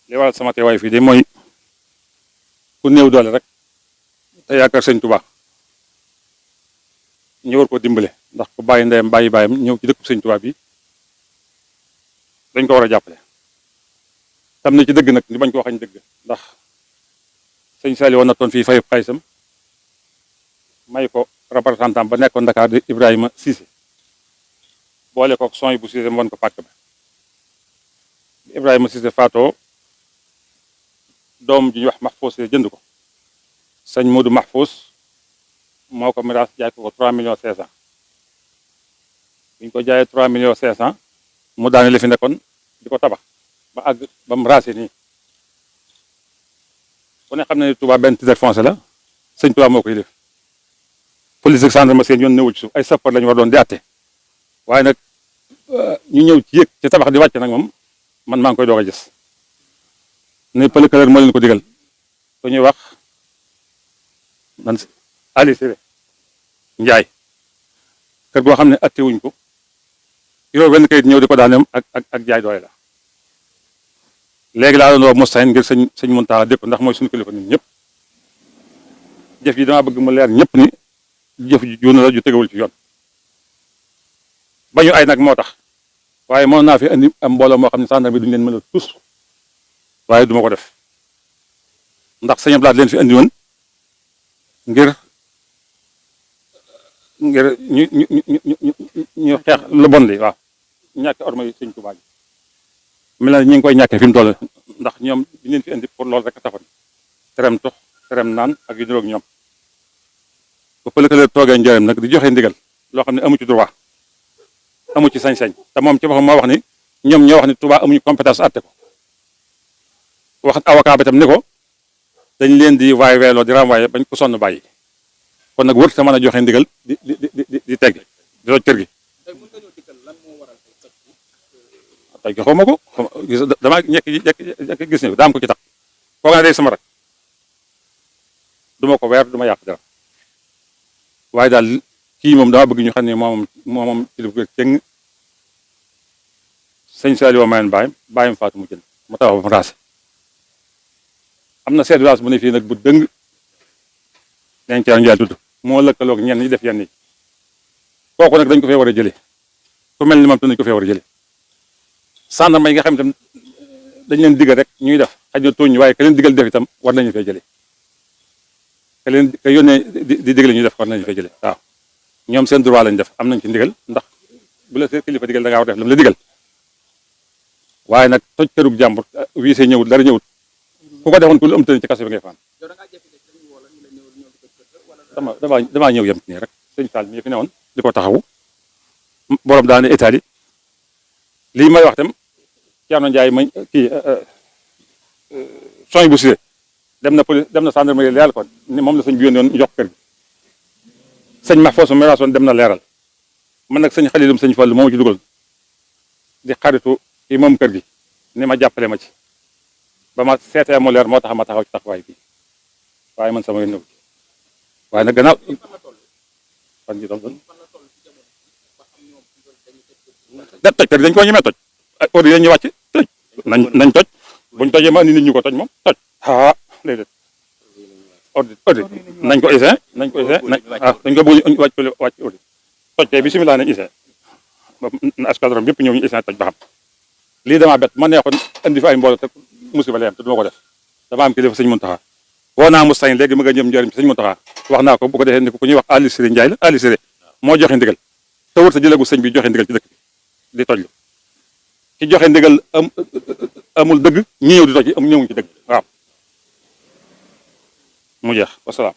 li waral sama teewaay fii de mooy ku néew doole rek te yaakaar sëñ Tuubaa ñu war ko dimbale ndax ku bàyyi ndeyam bàyyi baayam ñëw ci dëkk sëñ Tuubaa bi dañ ko war a jàppale tam na ci dëgg nag ñu bañ ko waxañ dëgg ndax sëñ Saliou woon na toon fii fayub xaalisam may ko représentant ba nekkoon Dakar di Ibrahima Cissé boole ko son yi bu Cissé mu won ko pàkk ba Ibrahima Cissé faatoo doom ji ñuy wax Mahfous jënd ko sëñ Modou Mahfous moo ko miraas jaay ko 3 millions 500 bi ñu ko jaayee 3 millions 500 mu daane li fi nekkoon di ko tabax ba àgg ba mu raase nii ku ne xam ne Touba benn titre foncier la sëñ Touba moo koy def police ak gendarmerie seen yoon newu ci suuf ay sapeur la ñu war doon di àtte waaye nag ñu ñëw ci yëg ci tabax di wàcc nag moom man maa ngi koy doog a gis ne pëlëkëlër moo leen ko digal ku ñuy wax man Ali Siré Njaay kër goo xam ne atte wuñ ko yoroo benn kayit ñëw di ko daaneem ak jaay doole la léegi laa doon woo Moustapha ngir sëñ Mountakha dégg ko ndax mooy suñu kilifa ñun ñëpp jëf ji dama bëgg mu leer ñëpp ni jëf ji juuna la ju tegawul ci yoon bañu ay nag moo tax waaye mën naa fi andi am mbooloo moo xam ne sàndarma bi duñu leen mën a tus waaye duma ko def ndax sëñ Abdou leen fi andi woon ngir ñu xeex lu bon li waaw ñàkk orma yi sëñ Tuubaa ji mel na ñi ngi koy ñàkkee fi mu toll ndax ñoom bi leen fi indi pour loolu rek a taxoon terem tux terem naan ak yu niroog ñoom bu pëlëkëlër toogee njëriñ nag di joxe ndigal loo xam ne amu ci droit amu ci sañ-sañ te moom ci boppam moo wax ni ñoom ñoo wax ni Tuubaa amuñu compétence atte ko wax avocat bi tam ni ko dañ leen di waay weeloo di renvoyé bañ ko sonn bàyyi kon nag wër te mën a joxe ndigal di tegg di toj kër gi tey xaw ma ko damaa ñekk gis ne daam ko ci tax foog na day sama rak duma ko weer duma yàq dara waaye daal kii moom dama bëgg ñu xam ne moom ci lu cëng sëñ Saliou mayen bàyyam faatu mu jënd mu tabax ba mu raase am na chef de village bu ne fii nag bu dëng dañ cee njaay tudd moo lëkkaloog ñenn ñi def yenn yi kooku nag dañ ko fee war a jëlee ku mel ni moom te dañ ko fee war a jëlee sàndarma yi nga xam itam dañ leen digal rek ñuy def xaj na tooñ waaye ka leen digal def itam war nañu fee jëlee ka yónnee di digal ñuy def war nañu fee jëlee waaw ñoom seen droit lañ def am nañ ci ndigal ndax bu la seen kilifa digal da ngaa war def lam la digal waaye nag toj kërug jàmbur wiise ñëwut dara ñëwut ku ko defoon ku lu am tëni ci kaso bi ngay faan damaa ñëw yem nii rek sëñ Fall mi fi newoon di ko taxawu borom daane Italie lii may wax tam Thierno Ndiaye ma kii sooy bu Cissé dem na police dem na gendarmerie leeral ko ni moom la sëñ bi yónnoon jox kër gi sëñ Mahfous Merason dem na leeral man nag sëñ Xalilum sëñ Fall moom ci dugal di xaritu kii moom kër gi ni ma jàppale ma ci ba ma seetee mu leer moo tax ma taxaw ci taxawaay bi waaye man sama yónnewu waaye nag gannaaw fan ji doon da toj kër dañ ko ñemee toj ay ordre yi ñu wàcc toj nañ toj buñ tojee ma andi nit ñu ko toj moom toj léeg-léeg ordre nañ ko essayé dañ ko bëgg wàcc ordre toj tey bisimilah nañ essayé na escadron bépp ñëw ñu essayé toj ba xam lii damaa bett ma neexoon andi fa ay mbooloo te musiba leen te duma ko def dama am kilifa sëñ Mountakha woo naa Moussa léegi ma nga ñëm njëriñ sëñ Mountakha wax naa ko bu ko defee ni ku ñuy wax Ali Siré Ndiaye la Ali Siré moo joxe ndigal te wër sa jëlagu sëñ bi joxe ndigal ci dëkk bi di tojlu ci joxe ndigal amul dëgg ñi ñëw di toj am ñëwuñ ci dëgg waaw mu jeex wasalaam